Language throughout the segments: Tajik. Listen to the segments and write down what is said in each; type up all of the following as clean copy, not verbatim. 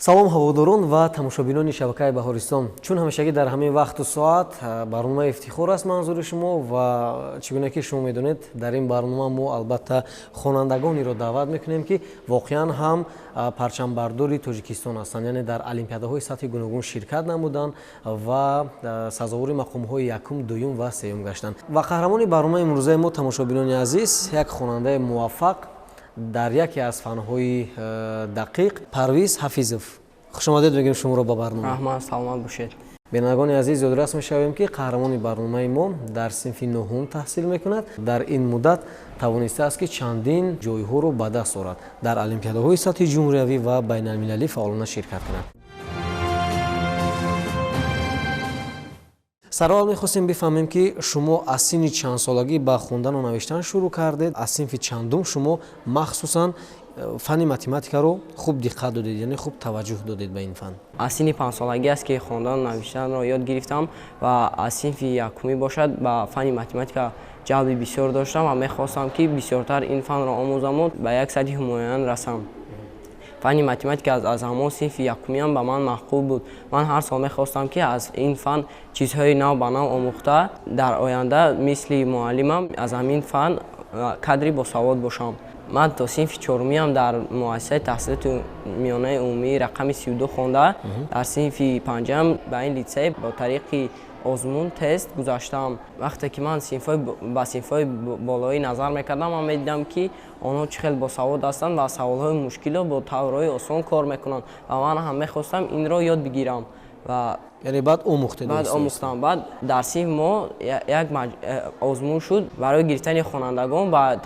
Салом, ҳаводорон ва тамошобинони шабакаи Баҳористон. Чун ҳамешагӣ дар ҳамин вақту соат барномаи «Ифтихор» аст манзури шумо. Ва чӣ гуна ки шумо медонед, дар ин барнома мо албатта хонандагонеро даъват мекунем, ки воқеан ҳам парчамбардори Тоҷикистон ҳастанд, яъне дар олимпиадаҳои сатҳи гуногун ширкат намуданд ва сазовори мақомҳои якум, дуюм ва сеюм гаштанд. Ва қаҳрамони барномаи имрӯзаи мо, тамошобинони азиз, як хонандаи муваффақ дар яке аз фанҳои дақиқ, Парвиз Ҳафизов. Хушомадед мегӯем шуморо ба барнома. Раҳмат, саломат бошед. Бинандагони азиз, ёдрас мешавем, ки қаҳрамони барномаи мо дар синфи нуҳум таҳсил мекунад. Дар ин муддат тавонистааст, ки чандин ҷойҳоро ба даст орад, дар олимпиадаҳои сатҳи ҷумҳуриявӣ ва байналмилалӣ фаъолона ширкат кунад. Сараввал мехостем бифаҳмем, ки шумо аз синни чандсолагӣ ба хондану навиштан шурӯъ кардед, аз синфи чандум шумо махсусан фанни математикаро хуб диққат додед, яъне хуб таваҷҷӯҳ додед ба ин фан? Аз синни 5-солагӣ аст, ки хондану навиштанро ёд гирифтам ва аз синфи якумӣ бошад, ба фанни математика ҷалби бисёр доштам ва мехостам, ки бисёртар ин фанро омӯзаму ба як сатҳи ҳумоюн расам. Фанни математика аз ҳамон синфи якумиам ба ман маъқул буд. Ман ҳар сол мехостам, ки аз ин фан чизҳои нав ба нав омӯхта, дар оянда мисли муаллимам аз ҳамин фан кадри босавод бошам. Ман то синфи чорумиам дар муассисаи таҳсилоти миёнаи умумии рақами 32 хонда, дар синфи панҷам ба ин литсей бо тариқи озмун, тест гузаштам. Вақте ки ман ба синфҳои болоӣ назар мекардам, ман медидам, ки онҳо чӣ хел босавод ҳастанд ва саволҳои мушкилро бо таврҳои осон кор мекунанд ва ман ҳам мехостам инро ёд бигирам ва Яъне баъд омӯхтед? Баъд омӯхтам. Баъд дар синф мо як озмун шуд барои гирифтани хонандагон ба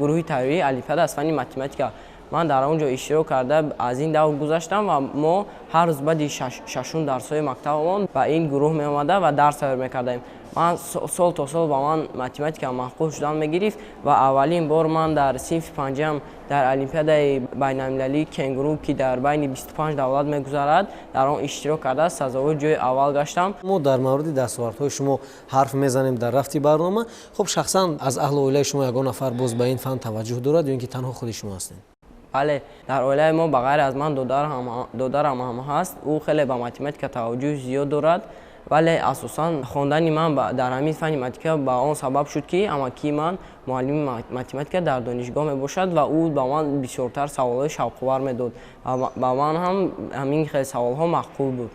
гурӯҳи тайёрии олимпиада аз фанни математика. Ман дар он ҷо иштирок карда, аз ин давр гузаштам ва мо ҳар рӯз баъди шашум дарсҳои мактабамон ба ин гурӯҳ меомада ва дарс тайёр мекардаем. Ман сол то сол ба ман математика маъқул шудан мегирифт ва аввалин бор ман дар синфи панҷам дар олимпиадаи байналмилалии «Кенгуру», ки дар байни 25 давлат мегузарад, дар он иштирок карда, сазовори ҷои аввал гаштам. Мо дар мавриди дастовардҳои шумо ҳарф мезанем дар рафти барнома. Хуб, шахсан аз аҳлу оилаи шумо ягон нафар боз ба ин фан таваҷҷӯҳ дорад ё ин ки танҳо худи шумо ҳастед? Бале, дар оилаи мо ба ғайр аз ман додарам ҳам ҳаст. Ӯ хеле ба математика таваҷҷӯҳи зиёд дорад, вале асосан хондани ман дар ҳамин фанни математика ба он сабаб шуд, ки амакии ман муаллими математика дар донишгоҳ мебошад ва ӯ ба ман бисёртар саволҳои шавқовар медод ва ба ман ҳам ҳамин хел саволҳо маъқул буд.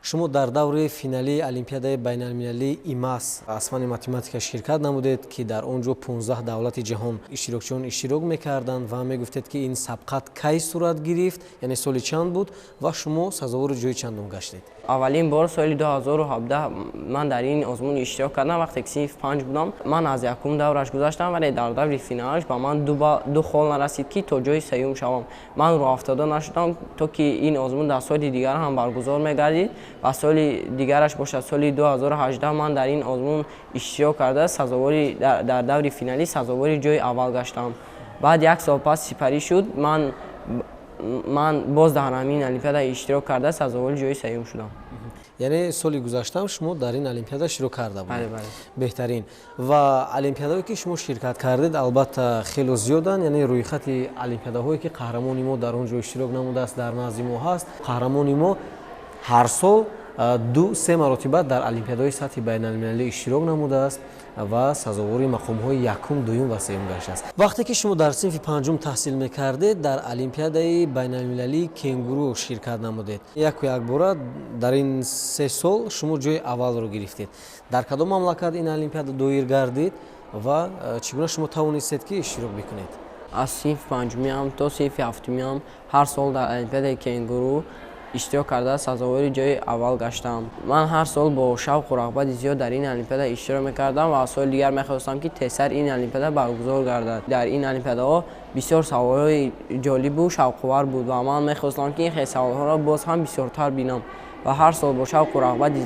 Шумо дар даври финалии олимпиадаи байналмилалии ИМАС аз фанни математика ширкат намудед, ки дар он ҷо 15 давлати ҷаҳон иштирокчиён иштирок мекарданд. Ва мегуфтед, ки ин сабқат кай сурат гирифт, яъне соли чанд буд ва шумо сазовори ҷои чандум гаштед? Аввалин бор соли 2017 ман дар ин озмун иштирок кардам, вақте ки синфи панҷ будам. Ман аз якум давраш гузаштам, вале дар даври финалаш ба ман ду хол нарасид, ки то ҷои сеюм шавам. Ман роҳафтода нашудам, то ки ин озмун дар соли дигар ҳам баргузор мегардид ва соли дигараш бошад, соли 2018, ман дар ин озмун иштирок карда, дар даври финалӣ сазовори ҷои аввал гаштам. Баъд як сол пас сипарӣ шуд, ман боз дар ҳамин олимпиада иштирок карда, сазовори ҷои сеюм шудам. Яъне соли гузаштаам шумо дар ин олимпиада иштирок карда будед? Бале, бале. Беҳтарин. Ва олимпиадаое ки шумо ширкат кардед, албатта хело зиёданд, яъне рӯйхати олимпиадаҳое ки қаҳрамони мо дар он ҷо иштирок намудааст, дар назди мо ҳаст. Қаҳрамони мо ҳар сол 2-3 маротиба дар олимпиадаҳои сатҳи байналмилалӣ иштирок намудааст ва сазовори мақомҳои якум, дуюм ва сеюм гаштааст. Вақте ки шумо дар синфи панҷум таҳсил мекардед, дар олимпиадаи байналмилалии «Кенгуру» ширкат намудед. Яку якбора дар ин 3 сол шумо ҷои аввалро гирифтед. Дар кадом мамлакат ин олимпиада доир гардид ва чӣ гуна шумо тавонистед, ки иштирок бикунед? Аз синфи панҷумиам то синфи ҳафтумиам ҳар сол дар олимпиадаи «Кенгуру» иштирок карда, сазовори ҷои аввал гаштам. Ман ҳар сол бо шавқу рағбати зиёд дар ин олимпиада иштирок мекардам ва соли дигар мехостам, ки тезтар ин олимпиада баргузор гардад. Дар ин олимпиадаҳо бисёр саволҳои ҷолибу шавқовар буд ва ман мехостам, ки ин хел саволҳоро боз ҳам бисёртар бинам ва ҳар сол бо шавқу рағбати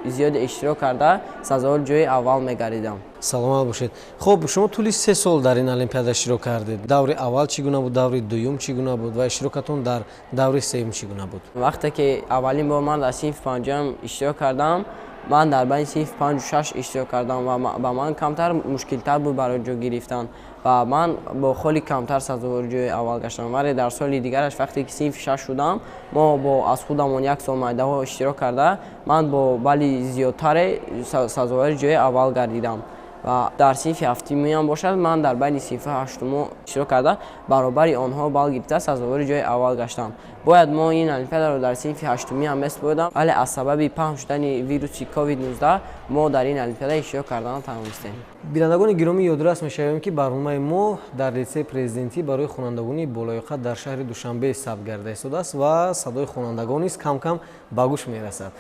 зиёде иштирок карда, сазовори ҷои аввал мегардидам. Саломат бошед. Хуб, шумо тӯли 3 сол дар ин олимпиада иштирок кардед. Даври аввал чӣ гуна буд, даври дуюм чӣ гуна буд ва иштирокатон дар даври сеюм чӣ гуна буд? Вақте ки аввалин бор ман дар синфи панҷум иштирок кардам, Ман дар байни синфи 5 ва 6 иштирок кардам ва ба ман камтар мушкилтар буд барои ҷой гирифтан ва ман бо холи камтар сазовори ҷои аввал гаштам. Вале дар соли дигараш вақте ки синфи 6 шудам, мо бо аз худамон як сол майдаҳо иштирок карда, ман бо балли зиёдтаре сазовори ҷои аввал гардидам. Ва дар синфи ҳафтумиам бошад, ман дар байни синфи ҳаштумо иштирок карда, баробари онҳо балл гирифта, сазовори ҷои аввал гаштам. Бояд мо ин олимпиадаро дар синфи ҳаштумиам месупоридам, вале аз сабаби паҳн шудани вируси COVID-19 мо дар ин олимпиада иштирок карда натавонистем. Бинандагони гиромӣ, ёдрас мешавем, ки барномаи мо дар литсеи президентӣ барои хонандагони болаёқат дар шаҳри Душанбе сабт гарда истодааст ва садои хонандагон низ кам-кам ба гӯш мерасад.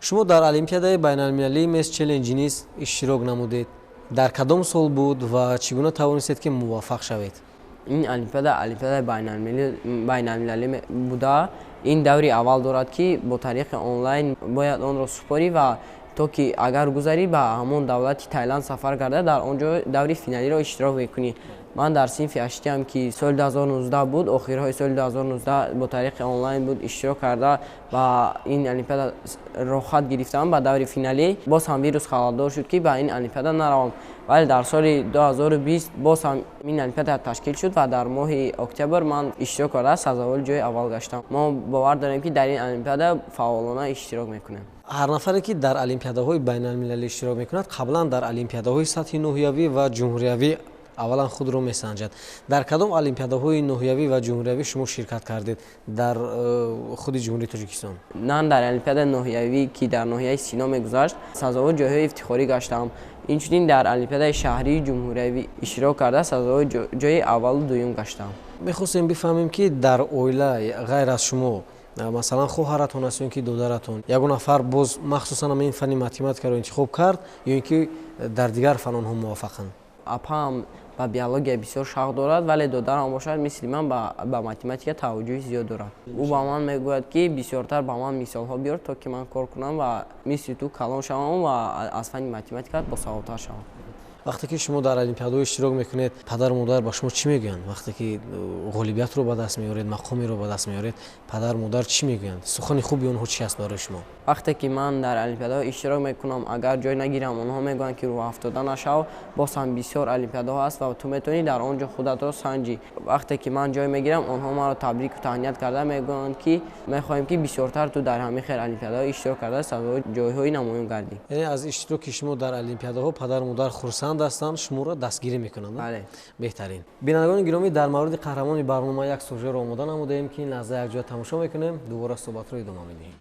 Шумо дар олимпиадаи байналмилалии Maths Challenge низ иштирок намудед. Дар кадом сол буд ва чӣ гуна тавонистед, ки муваффақ шавед? Ин олимпиада олимпиадаи байналмилалӣ буда, ин даври аввал дорад, ки бо тариқи онлайн бояд онро супорӣ ва то ки агар гузарӣ, ба ҳамон давлати Тайланд сафар карда, дар он ҷо даври финалиро иштирок мекунӣ. Ман дар синфи ҳаштиам, ки соли 2019 буд, охирҳои соли 2019 бо тариқи онлайн буд, иштирок карда, ба ин олимпиада роҳхат гирифтам ба даври финалӣ. Боз ҳам вирус халалдор шуд, ки ба ин олимпиада наравам, вале дар соли 2020 боз ҳам ин олимпиада ташкил шуд ва дар моҳи октябр ман иштирок карда, сазовори ҷои аввал гаштам. Мо бовар дорем, ки дар ин олимпиада фаъолона иштирок мекунем. Ҳар нафаре, ки дар олимпиадаҳои байналмилалӣ иштирок мекунад, қаблан дар олимпиадаҳои сатҳи ноҳиявӣ ва ҷумҳуриявӣ аввалан худро месанҷад. Дар кадом олимпиадаҳои ноҳиявӣ ва ҷумҳуриявӣ шумо ширкат кардед дар худи Ҷумҳурии Тоҷикистон? Ман дар олимпиадаи ноҳиявӣ, ки дар ноҳияи Сино мегузашт, сазовори ҷойҳои ифтихорӣ гаштам. Инчунин дар олимпиадаи шаҳрии ҷумҳуриявӣ иштирок карда, сазовори ҷои аввалу дуюм гаштам. Мехостем бифаҳмем, ки дар оила ғайр аз шумо, масалан, хоҳаратон аст ё ин ки додаратон, ягон нафар боз махсусан ин фанни математикаро интихоб кард ё ин ки дар дигар фанонҳо муваффақанд? Апаам ба биология бисёр шавқ дорад, вале додарам бошад, мисли ман ба математика таваҷҷӯҳи зиёд дорад. Ӯ ба ман мегӯяд, ки бисёртар ба ман мисолҳо биёр, то ки ман кор кунам ва мисли ту калон шавам ва аз фанни математика босаводтар шавам. Вақте ки шумо дар олимпиадаҳо иштирок мекунед, падару модар ба шумо чӣ мегӯянд? Вақте ки ғолибиятро ба даст меоред, мақомеро ба даст меоред, падару модар чӣ мегӯянд? Сухани хуби онҳо чӣ аст барои шумо? Вақте ки ман дар олимпиадаҳо иштирок мекунам, агар ҷой нагирам, онҳо мегӯянд, ки рӯҳафтода нашав, боз ҳам бисёр олимпиадаҳо ҳаст ва ту метавонӣ дар он ҷо худатро санҷӣ. Вақте ки ман ҷой мегирам, онҳо маро табрику таҳният карда мегӯянд, ки мехоҳем, ки бисёртар ту дар ҳамин хел олимпиадаҳо иштирок карда, сазовори ҷойҳои намоён гардӣ. Яъне аз иштироки шумо дар олимпиадаҳо падару модар хурсанд ҳастанд, шуморо дастгирӣ мекунанд? Бале. Беҳтарин. Бинандагони гиромӣ, дар мавриди қаҳрамони барнома як сюжетро омода намудаем, ки ин лаҳза якҷоя тамошо мекунем, дубора суҳбатро идома медиҳем.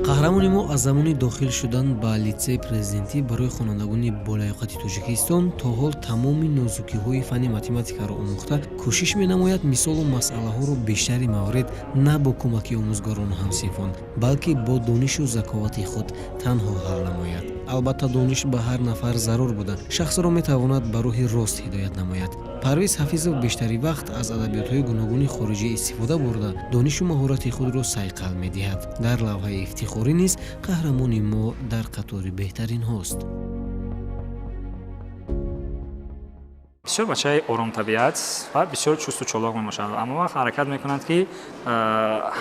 Қаҳрамони мо аз замони дохил шудан ба литсеи президентӣ барои хонандагони болаёқати Тоҷикистон то ҳол тамоми нозукиҳои фанни математикаро омӯхта, кӯшиш менамояд мисолу масъалаҳоро бештари маврид на бо кӯмаки омӯзгорону ҳамсинфон, балки бо донишу заковати худ танҳо ҳал намояд. Албатта, дониш ба ҳар нафар зарур буда, шахсро метавонад ба роҳи рост ҳидоят намояд. Парвиз Ҳафизов бештари вақт аз адабиётҳои гуногуни хориҷӣ истифода бурда, донишу маҳорати худро сайқал медиҳад. Дар лавҳаи ифтихорӣ низ қаҳрамони мо дар қатори беҳтаринҳост. Бисёр бачаи оромтабиат ва бисёр чусту чолок мебошад. Аммо вақт ҳаракат мекунад, ки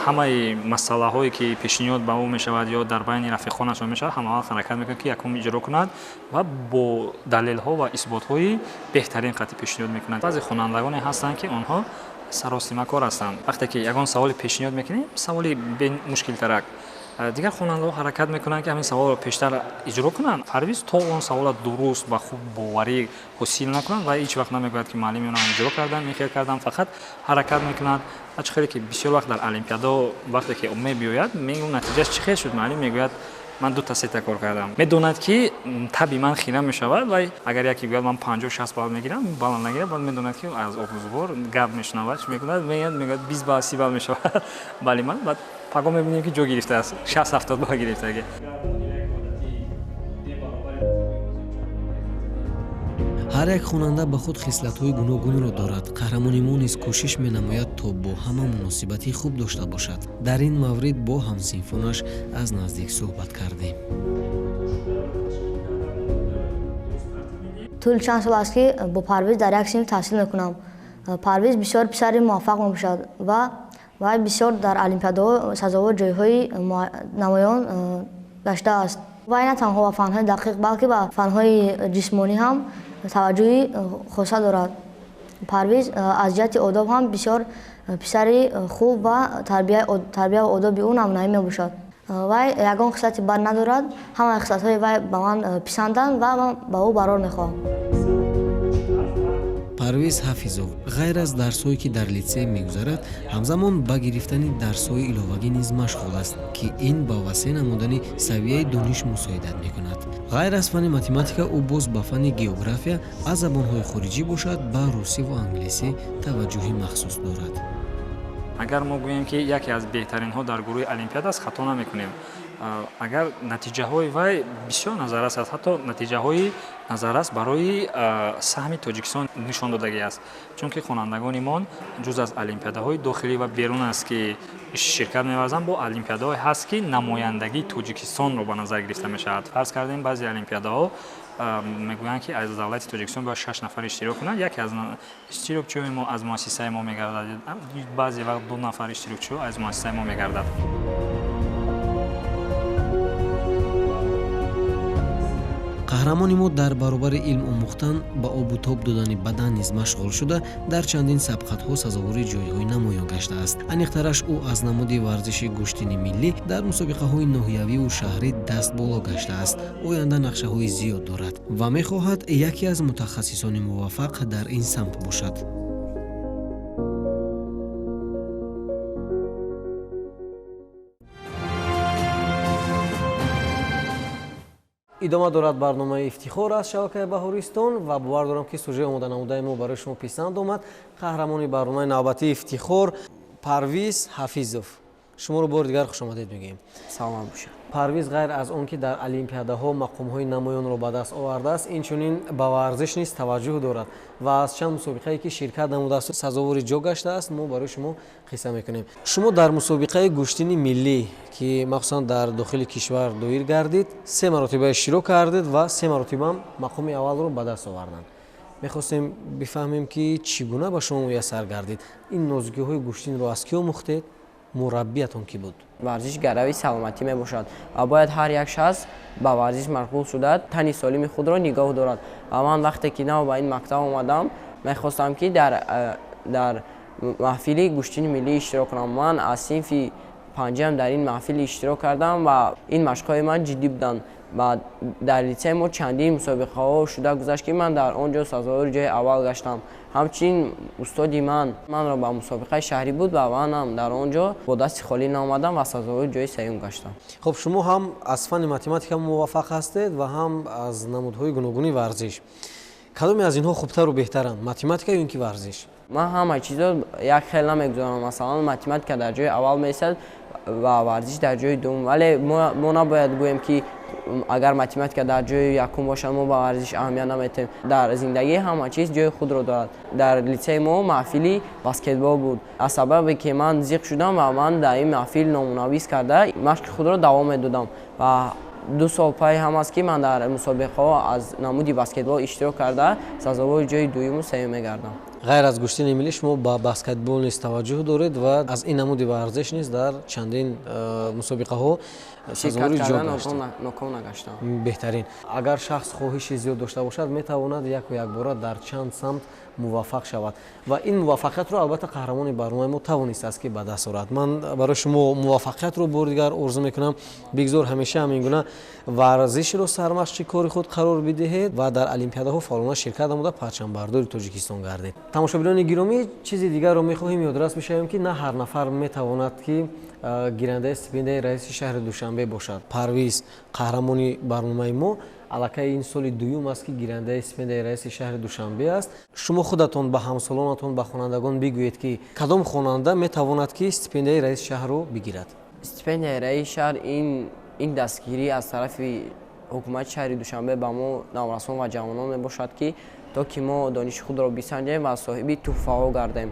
ҳамаи масъалаҳое, ки пешниҳод ба ӯ мешавад ё дар байни рафиқонашон мешавад, ҳама вақт ҳаракат мекунад, ки якум иҷро кунад ва бо далелҳо ва исботҳои беҳтарин қатъи пешниҳод мекунад. Баъзе хонандагоне ҳастанд, ки онҳо саросимакор ҳастанд. Вақте ки ягон саволе пешниҳод мекунем, саволи мушкилтарак, дигар хонандаҳо ҳаракат мекунанд, ки ҳамин саволро пештар иҷро кунанд. Парвиз то он саволро дуруст ба хуб боварӣ ҳосил накунад ва ҳеҷ вақт намегӯяд, ки муаллими онам иҷро кардам, ин хел кардам, фақат ҳаракат мекунад. Ва чӣ хеле ки бисёр вақт дар олимпиадаҳо вақте ки мебиёяд, мегӯ, натиҷааш чӣ хел шуд? Муаллим мегӯяд, ман дута сета кор кардам. Медонад, ки таби ман хира мешавад ва агар яке гӯяд, ман 50-60 балл мегирам, балла нагирад, баъд медонад, ки аз омӯзгор гап мешунавад, чӣ мекунад, меяд, мегӯяд, 20 балл, 30 балл мешавад балли ман. Баъд паго мебинем, ки ҷо гирифтааст, 60-70 балл гирифтаги. Ҳар як хонанда ба худ хислатҳои гуногунро дорад. Қаҳрамони мо низ кӯшиш менамояд, то бо ҳама муносибати хуб дошта бошад. Дар ин маврид бо ҳамсинфонаш аз наздик суҳбат кардем. Тӯли чанд сол аст, ки бо Парвиз дар як синф таҳсил мекунам. Парвиз бисёр писари муваффақ мебошад ва вай бисёр дар олимпиадаҳо сазовор ҷойҳои намоён гаштааст. Вай на танҳо ба фанҳои дақиқ, балки ба фанҳои ҷисмонӣ ҳам таваҷҷӯҳи хоса дорад. Парвиз аз ҷиҳати одоб ҳам бисёр писари хуб ва тарбия ва одоби ӯ намунаӣ мебошад. Вай ягон хислати бад надорад, ҳамаи хислатҳои вай ба ман писанданд ва ман ба ӯ барор мехоҳам. Парвиз Ҳафизов ғайр аз дарсҳое ки дар литсей мегузарад, ҳамзамон ба гирифтани дарсҳои иловагӣ низ машғул аст, ки ин ба васеъ намудани савияи дониш мусоидат мекунад. Ғайр аз фанни математика, ӯ боз ба фанни география, аз забонҳои хориҷӣ бошад, ба русӣ ва англисӣ таваҷҷӯҳи махсус дорад. Агар мо гӯем, ки яке аз беҳтаринҳо дар гурӯҳи олимпиада аст, хато намекунем. Агар натиҷаҳои вай бисёр назаррас аст, ҳатто натиҷаҳои назаррас барои саҳми Тоҷикистон нишон додагӣ аст, чунки хонандагони мо ҷуз аз олимпиадаҳои дохилӣ ва берун аст, ки ширкат меварзанд, бо олимпиадаҳое ҳаст, ки намояндагии Тоҷикистонро ба назар гирифта мешавад. Фарз кардем, баъзе олимпиадаҳо мегӯянд, ки аз давлати Тоҷикистон бояд 6 нафар иштирок кунанд. Яке аз иштирокчиҳои мо аз муассисаи мо мегардад, баъзе вақт 2 нафар иштирокчиҳо аз муассисаи мо мегардад. Қаҳрамони мо дар баробари илм омӯхтан ба обу тоб додани бадан низ машғул шуда, дар чандин сабқатҳо сазовори ҷойҳои намоён гаштааст. Аниқтараш, ӯ аз намуди варзиши гӯштини миллӣ дар мусобиқаҳои ноҳиявиву шаҳрӣ даст боло гаштааст. Оянда нақшаҳои зиёд дорад ва мехоҳад яке аз мутахассисони муваффақ дар ин самт бошад. Идома дорад барномаи Ифтихор аз шабакаи Баҳористон ва бовар дорам, ки сужаи омоданамудаи мо барои шумо писанд омад. Қаҳрамони барномаи навбатии Ифтихор Парвиз Ҳафизов. Шуморо бори дигар хушомадед мегӯем. Саломат бошед. Парвиз ғайр аз он ки дар олимпиадаҳо мақомҳои намоёнро ба даст овардааст, инчунин ба варзиш низ таваҷҷӯҳ дорад ва аз чанд мусобиқае ки ширкат намудааст сазовори ҷо гаштааст, мо барои шумо қисса мекунем. Шумо дар мусобиқаи гӯштини миллӣ, ки махсусан дар дохили кишвар доир гардид, 3 маротиба иштирок кардед ва 3 маротиба мақоми аввалро ба даст оварданд. Мехостем бифаҳмем, ки чӣ гуна ба шумо муяссар гардид. Ин нозукиҳои гӯштинро аз кӣ омӯхтед? Мураббиятон кӣ буд? Варзиш гарави саломатӣ мебошад ва бояд ҳар як шахс ба варзиш машғул шуда тани солими худро нигоҳ дорад. Ва ман вақте ки нав ба ин мактаб омадам, мехостам, ки дар маҳфили гӯштини миллӣ иштирок кунам. Ман аз синфи панҷам дар ин маҳфил иштирок кардам ва ин машқҳои ман ҷиддӣ буданд. Ва дар литсеи мо чандин мусобиқаҳо шуда гузашт, ки ман дар он ҷо сазовори ҷои аввал гаштам. Ҳамчунин устоди ман манро ба мусобиқаи шаҳрӣ буд ва манам дар он ҷо бо дасти холӣ наомадам ва сазовори ҷои сеюм гаштам. Хуб, шумо ҳам аз фанни математика муваффақ ҳастед ва ҳам аз намудҳои гуногуни варзиш. Кадоме аз инҳо хубтару беҳтаранд, математика ё ин ки варзиш? Ман ҳама чизо як хел намегузорам. Масалан, математика дар ҷои аввал меистад ва варзиш дар ҷои дуввум. Вале мо набояд гӯем, ки агар математика дар ҷои якум бошад, мо ба варзиш аҳамият наметиҳем. Дар зиндагӣ ҳама чиз ҷои худро дорад. Дар литсеи мо маҳфили баскетбол буд. Аз сабабе ки ман зиқ шудам ва ман дар ин маҳфил номунавис карда машқи худро давом медодам ва 2 сол пай ҳам аст, ки ман дар мусобиқаҳо аз намуди баскетбол иштирок карда сазовори ҷои дуюму сеюм мегардам. Ғайр аз гӯштини миллӣ, шумо ба баскетбол низ таваҷҷӯҳ доред ва аз ин намуди варзиш низ дар чандин мусобиқаҳо сазовори ҷо гаштед. Ноком нагаштам. Беҳтарин. Агар шахс хоҳиши зиёд дошта бошад, метавонад яку якбора дар чанд самт муваффақ шавад ва ин муваффақиятро албатта қаҳрамони барномаи мо тавонистааст, ки ба даст орад. Ман барои шумо муваффақиятро бори дигар орзу мекунам. Бигзор ҳамеша ҳамин гуна варзишро сармашқи кори худ қарор бидиҳед ва дар олимпиадаҳо фаъолона ширкат намуда парчамбардори Тоҷикистон гардед. Тамошобинони гиромӣ, чизи дигарро мехоҳем ёдрас бишавем, ки на ҳар нафар метавонад, ки гирандаи стипендияи раиси шаҳри Душанбе бошад. Парвиз, қаҳрамони барномаи мо, аллакай ин соли дуюм аст, ки гирандаи стипендияи раиси шаҳри Душанбе аст. Шумо худатон ба ҳамсолонатон, ба хонандагон бигӯед, ки кадом хонанда метавонад, ки стипендияи раиси шаҳрро бигирад? Стипендияи раиси шаҳр ин дастгирӣ аз тарафи ҳукумати шаҳри Душанбе ба мо наврасон ва ҷавонон мебошад, ки то ки мо дониши худро бисанҷем ва соҳиби туҳфаҳо гардем.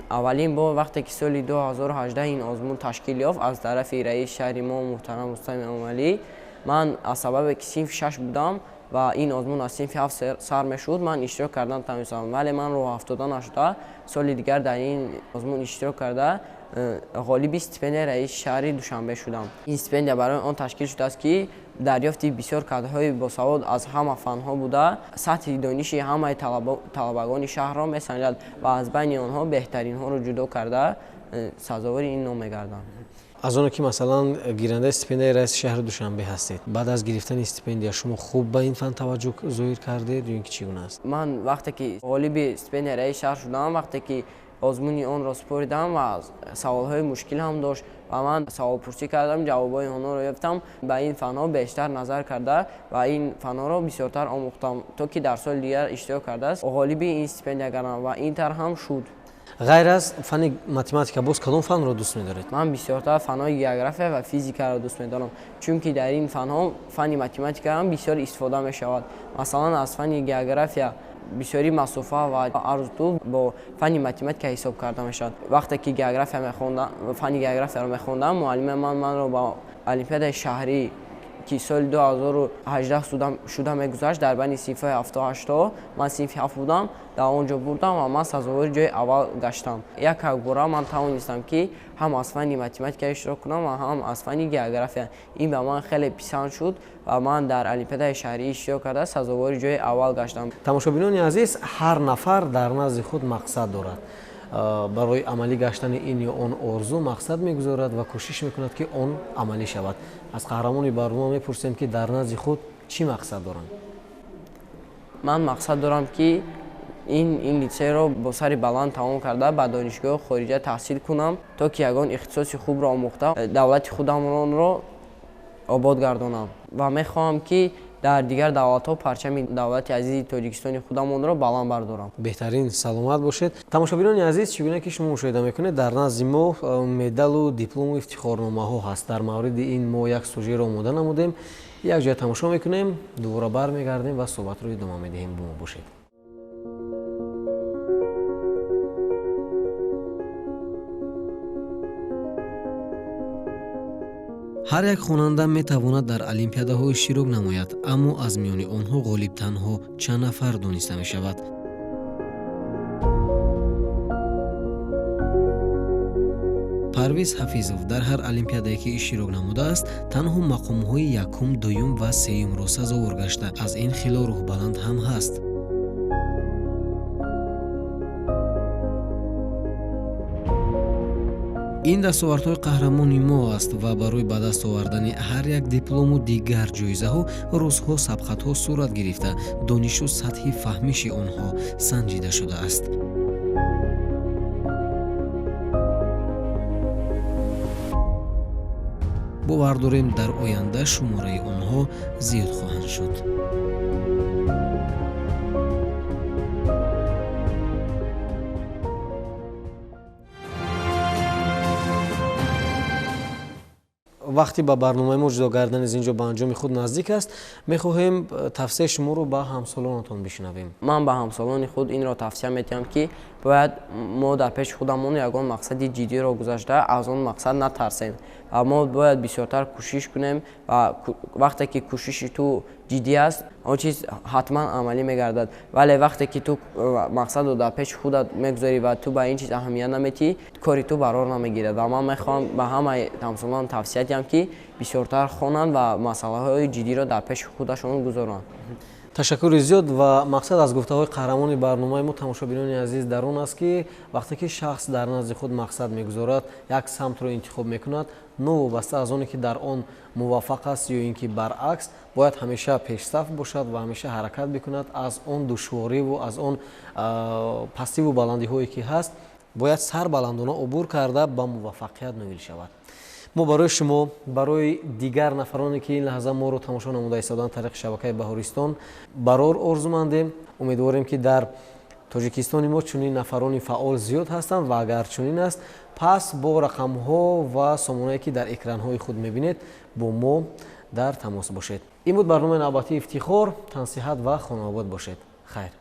Аввалин бор вақте ки соли 2018 ин озмун ташкил ёфт аз тарафи раиси шаҳри мо муҳтарам Рустам Эмомалӣ, Ман аз сабабе ки синфи 6 будам ва ин озмун аз синфи 7 сар мешуд, ман иштирок кардан тавонистам, вале ман роҳафтода нашуда соли дигар дар ин озмун иштирок карда ғолиби стипендияи раиси шаҳри Душанбе шудам. Ин стипендия барои он ташкил шудааст, ки дарёфти бисёр кадрҳои босавод аз ҳама фанҳо буда, сатҳи дониши ҳамаи талабагони шаҳрро месанҷад ва аз байни онҳо беҳтаринҳоро ҷудо карда сазовори ин ном мегарданд. Аз оне ки масалан гирандаи стипендияи раиси шаҳри Душанбе ҳастед, баъд аз гирифтани стипендия шумо хуб ба ин фан таваҷҷӯҳ зоҳир кардед ё ин ки чӣ гуна аст? Ман вақте ки ғолиби стипендияи раиси шаҳр шудам, вақте ки озмуни онро супоридам ва саволҳои мушкил ҳам дошт ва ман саволпурсӣ кардам, ҷавобҳои онҳоро ёфтам, ба ин фанҳо бештар назар карда ва ин фанҳоро бисёртар омӯхтам, то ки дар соли дигар иштирок кардааст ғолиби ин стипендия гардам ва ин тарҳ ҳам шуд. Ғайр аз фани математика боз кадом фанро дӯст медоред? Ман бисёртар фанҳои география ва физикаро дӯст медорам, чунки дар ин фанҳо фани математика ҳам бисёр истифода мешавад. Масалан, аз фани география бисёри масофа ва арзтул бо фани математика ҳисоб карда мешавад. Вақте ки фани географияро мехондам, муаллими ман манро ба олимпиадаи шаҳрӣ ки соли 2018 шуда мегузашт, дар байни синфҳои 7 ва 8 ман синфи 7 будам, дар он ҷо бурдам ва ман сазовори ҷои аввал гаштам. Як бора ман тавонистам, ки ҳам аз фани математика иштирок кунам ва ҳам аз фани география. Ин ба ман хеле писанд шуд ва ман дар олимпиадаи шаҳрӣ иштирок карда сазовори ҷои аввал гаштам. Тамошобинони азиз, ҳар нафар дар назди худ мақсад дорад. Барои амалӣ гаштани ин ё он орзу мақсад мегузорад ва кӯшиш мекунад, ки он амалӣ шавад. Аз қаҳрамони барнома мепурсем, ки дар назди худ чӣ мақсад доранд? Ман мақсад дорам, ки ин литсейро бо сари баланд тамом карда ба донишгоҳи хориҷа таҳсил кунам, то ки ягон ихтисоси хубро омӯхта давлати худамонро обод гардонам ва мехоҳам, ки дар дигар давлатҳо парчами давлати азизи Тоҷикистони худамонро баланд бардорам. Беҳтарин, саломат бошед. Тамошобинони азиз, чӣ гуна ки шумо мушоҳида мекунед, дар назди мо медалу диплому ифтихорномаҳо ҳаст. Дар мавриди ин мо як сужеро омода намудем, якҷоя тамошо мекунем, дубора бармегардем ва суҳбатро идома медиҳем. Бо мо бошед. Ҳар як хонанда метавонад дар олимпиадаҳо иштирок намояд, аммо аз миёни онҳо ғолиб танҳо чанд нафар дониста мешавад. Парвиз Ҳафизов дар ҳар олимпиадае ки иштирок намудааст, танҳо мақомҳои якум, дуюм ва сеюмро сазовор гашта, аз ин хело рӯҳбаланд ҳам ҳаст. Ин дастовардҳои қаҳрамони мо аст ва барои ба даст овардани ҳар як диплому дигар ҷоизаҳо рӯзҳо сабқатҳо сурат гирифта, донишу сатҳи фаҳмиши онҳо санҷида шудааст. Бовар дорем, дар оянда шумораи онҳо зиёд хоҳанд шуд. Вақти ба барномаи мо ҷудо гардани аз ин ҷо ба анҷоми худ наздик аст. Мехоҳем тавсияи шуморо ба ҳамсолонатон бишнавем. Ман ба ҳамсолони худ инро тавсия медиҳам, ки бояд мо дар пеши худамон ягон мақсади ҷиддиро гузашта аз он мақсад натарсем ва мо бояд бисёртар кӯшиш кунем ва вақте ки кӯшиши ту ҷиддӣ аст, он чиз ҳатман амалӣ мегардад. Вале вақте ки ту мақсадро дар пеши худат мегузорӣ ва ту ба ин чиз аҳамият наметиҳӣ, кори ту барор намегирад. Ва ман мехоҳам ба ҳамаи ҳамсолонам тавсия диҳам, ки бисёртар хонанд ва масъалаҳои ҷиддиро дар пеши худашон гузоранд. Ташаккури зиёд. Ва мақсад аз гуфтаҳои қаҳрамони барномаи мо, тамошобинони азиз, дар он аст, ки вақте ки шахс дар назди худ мақсад мегузорад, як самтро интихоб мекунад, новобаста аз оне ки дар он муваффақ аст ё ин ки баръакс, бояд ҳамеша пешсаф бошад ва ҳамеша ҳаракат бикунад. Аз он душвориву аз он пастиву баландиҳое ки ҳаст, бояд сарбаландона убур карда ба муваффақият ноил шавад. Мо барои шумо, барои дигар нафароне ки ин лаҳза моро тамошо намуда истоданд тариқи шабакаи Баҳористон, барор орзумандем. Умедворем, ки дар Тоҷикистони мо чунин нафарони фаъол зиёд ҳастанд ва агар чунин аст, пас бо рақамҳо ва сомонае ки дар экранҳои худ мебинед, бо мо дар тамос бошед. Ин буд барномаи навбатии Ифтихор. Тансиҳат ва хонаобод бошед. Хайр.